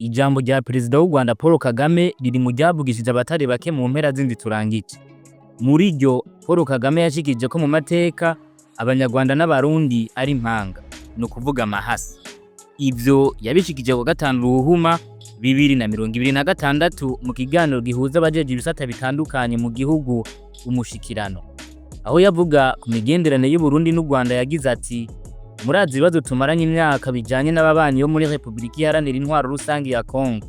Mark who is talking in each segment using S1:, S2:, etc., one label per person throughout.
S1: Ijambo rya Perezida w'u Rwanda Paul Kagame riri mu ryavugishije abatari bake mu mpera z'indwi turangije. Muri ryo, Paul Kagame yashikije ko mu mateka Abanyarwanda n'Abarundi ari impanga, ni ukuvuga amahasa. Ivyo yabishikije ku gatanu Ruhuma 2026 mu kiganiro gihuza abajejwe ibisata bitandukanye mu gihugu, Umushikirano. Aho yavuga ku migenderanire y'Uburundi n'u Rwanda, yagize ati: "Murazi ibibazo tumaranye imyaka bijanye n'ababanyi bo muri Republika Iharanira Intwaro Rusangi ya Congo,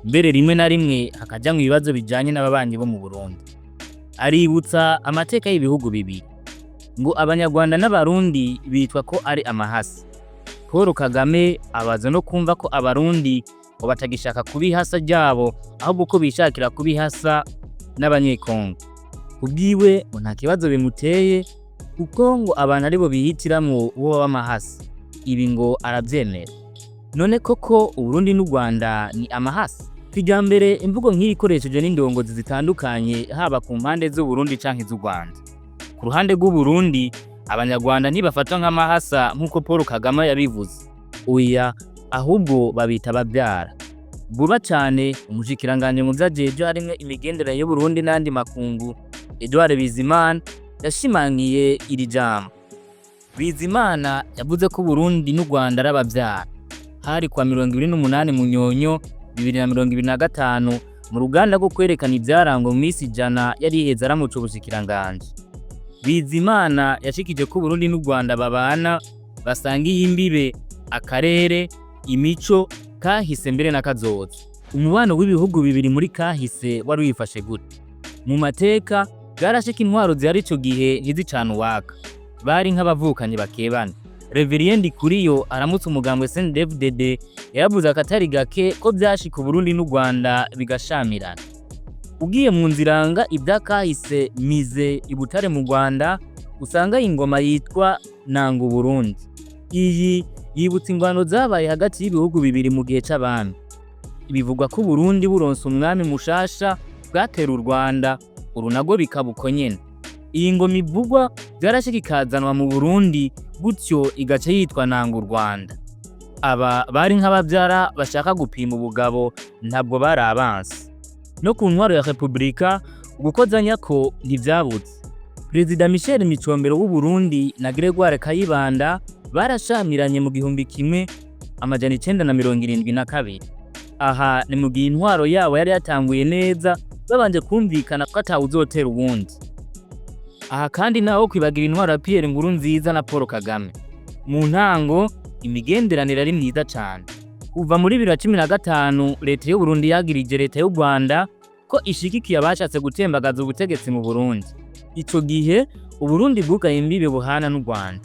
S1: mbere rimwe na rimwe hakajamwo ibibazo bijanye n'ababanyi bo mu Burundi." Aributsa amateka y'ibihugu bibiri, ngo Abanyarwanda n'Abarundi bitwa ko ari amahasa. Paul Kagame abaza no kumva ko Abarundi ngo batagishaka kuba ihasa ryabo, ahubwo ko bishakira kuba ihasa n'Abanyekongo. Kubwiwe ngo nta kibazo bimuteye, kuko ngo abantu aribo bihitiramwo uwo baba amahasa. Ibi ngo aravyemera. None koko Uburundi n'u Rwanda ni amahasa? Kijambere imvugo nk'iyi ikoreshejwe n'indongozi zitandukanye, haba ku mpande z'Uburundi canke z'u Rwanda. Ku ruhande rw'Uburundi, Abanyarwanda ntibafatwa nk'amahasa nk'uko Paul Kagame yabivuze. Oya, ahubwo babita abavyara. Vuba cane umushikiranganji mu vyo ajejwe harimwo imigenderanire y'Uburundi n'ayandi makungu, Edouard Bizimana, yashimangiye iri jambo. Bizimana yavuze ko Uburundi n'u Rwanda ari abavyara. Hari kwa 28 Munyonyo 2025 mu ruganda rwo kwerekana ivyarangwa mu misi 100 yari iheze aramutse ubushikiranganji. Bizimana yashikije ko Uburundi n'u Rwanda babana, basangiye imbibe, akarere, imico, kahise mbere na kazoza. Umubano w'ibihugu bibiri muri kahise wari wifashe gute? Mu mateka bwarashika intwaro zihari ico gihe ntizicane uwaka. Bari nk'abavukanyi bakebana. Reverien Ndikuriyo aramutse umugambwe CNDD-FDD yaravuze akatari gake ko vyashika Uburundi n'u Rwanda bigashamirana. Ugiye mu nziranga ivyakahise mize i Butare mu Rwanda, usanga ingoma yitwa Nanga Uburundi. Iyi yibutsa ingwano zabaye hagati y'ibihugu bibiri mu gihe c'abami. Bivugwa ko Uburundi buronse umwami mushasha bwatera u Rwanda, uru narwo bikaba uko nyene. Iyi ngoma ivugwa vyarashika ikazanwa mu Burundi, gutyo igaca yitwa Nanga u Rwanda. Aba bari nk'abavyara bashaka gupima ubugabo, ntabwo bari abansi. No ku ntwaro ya Republika ugukozanyako ntivyabuze. Perezida Michel Micombero w'u Burundi na Gregoire Kayibanda barashamiranye mu 1972. Aha ni mu gihe intwaro yabo yari yatanguye neza, babanje kumvikana ko atawuzotera uwundi. Aha kandi naho kwibagira intwaro ya Pierre Nkurunziza na Paul Kagame. Mu ntango imigenderanire ari myiza cane. Kuva muri 2015 leta y'u Burundi yagirije leta y'u Rwanda ko ishigikiye abashatse gutembagaza ubutegetsi mu Burundi. Ico gihe Uburundi bwugaye imbibe buhana n'u Rwanda.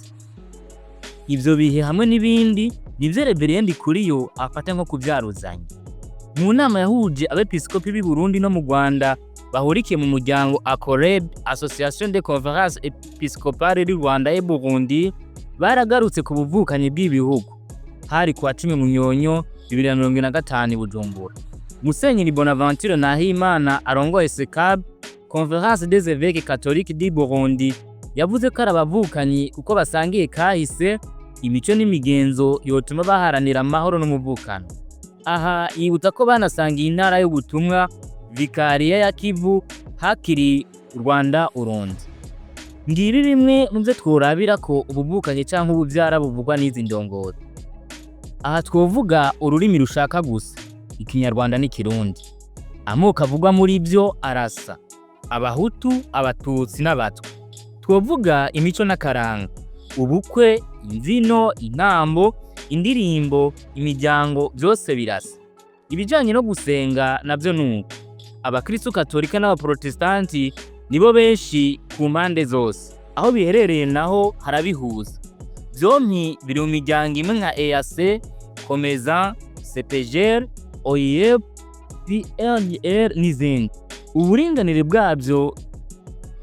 S1: Ivyo bihe hamwe n'ibindi nivyo Reverien Ndikuriyo afata nko kuvyaruzanya. Mu nama yahuje abepiskopi b'i Burundi no mu Rwanda bahurikiye mu muryango ACOREB, Association des Conférences Épiscopales du Rwanda et Burundi, baragarutse ku buvukanyi bw'ibihugu. Hari kuwa 10 Munyonyo 2025 i Bujumbura. Musenyeri Bonaventure Nahimana arongoye CECAB, Conférence des Évêques Catholiques du Burundi, yavuze ko ari abavukanyi kuko basangiye kahise, imico n'imigenzo yotuma baharanira amahoro n'umuvukano. Aha yibutsa ko banasangiye intara y'ubutumwa, Vikariya ya Kivu, hakiri Rwanda Urundi. Ngibi bimwe mu vyo tworabira ko ubuvukanyi canke ubuvyara buvugwa n'izi ndongozi. Aha twovuga ururimi rushaka gusa, Ikinyarwanda n'Ikirundi. Amoko avugwa muri vyo arasa: Abahutu, Abatutsi n'Abatwa. Twovuga imico n'akaranga, ubukwe, imvyino, intambo, indirimbo, imiryango, vyose birasa. Ibijanye no gusenga navyo nuko. Abakristu katolika n'abaprotestanti nibo benshi ku mpande zose. Aho biherereye naho harabihuza. Vyompi biri mu miryango imwe nka EAC, COMESA, CEPGL, OIF, PNR n'izindi. Uburinganire bwabyo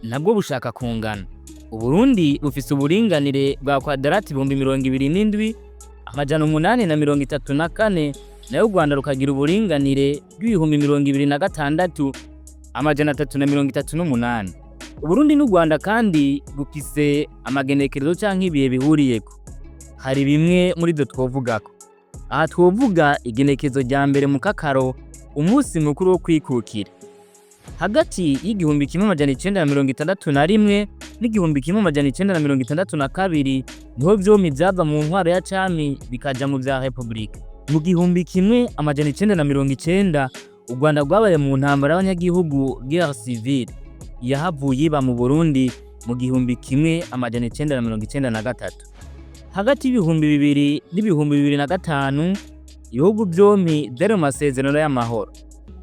S1: nabwo bushaka kungana. Uburundi bufise uburinganire bwa kwadarati 27,834, nayo u Rwanda rukagira uburinganire bw'ibihumbi 26,338. Uburundi n'u Rwanda kandi bufise amagenekerezo canke ibihe bihuriyeko. Hari bimwe muri ivyo twovugako: Aha twovuga igenekezo rya 1 Mukakaro, umunsi mukuru wo kwikukira. Hagati y'1961 n'1962 niho vyompi vyava mu ntwaro ya cami bikaja mu vya Republika. Mu 1990 u Rwanda rwabaye mu ntambara y'abanyagihugu, guerre civile, yahavuye iba mu Burundi mu 1993. Hagati y'2000 n'2005 ibihugu vyompi vyari mu masezerano y'amahoro,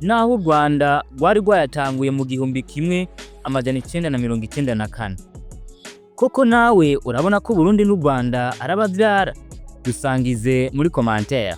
S1: naho u Rwanda rwari rwayatanguye mu 1994. Koko nawe urabona ko Burundi n'u Rwanda ari abavyara? Dusangize muri commentaire.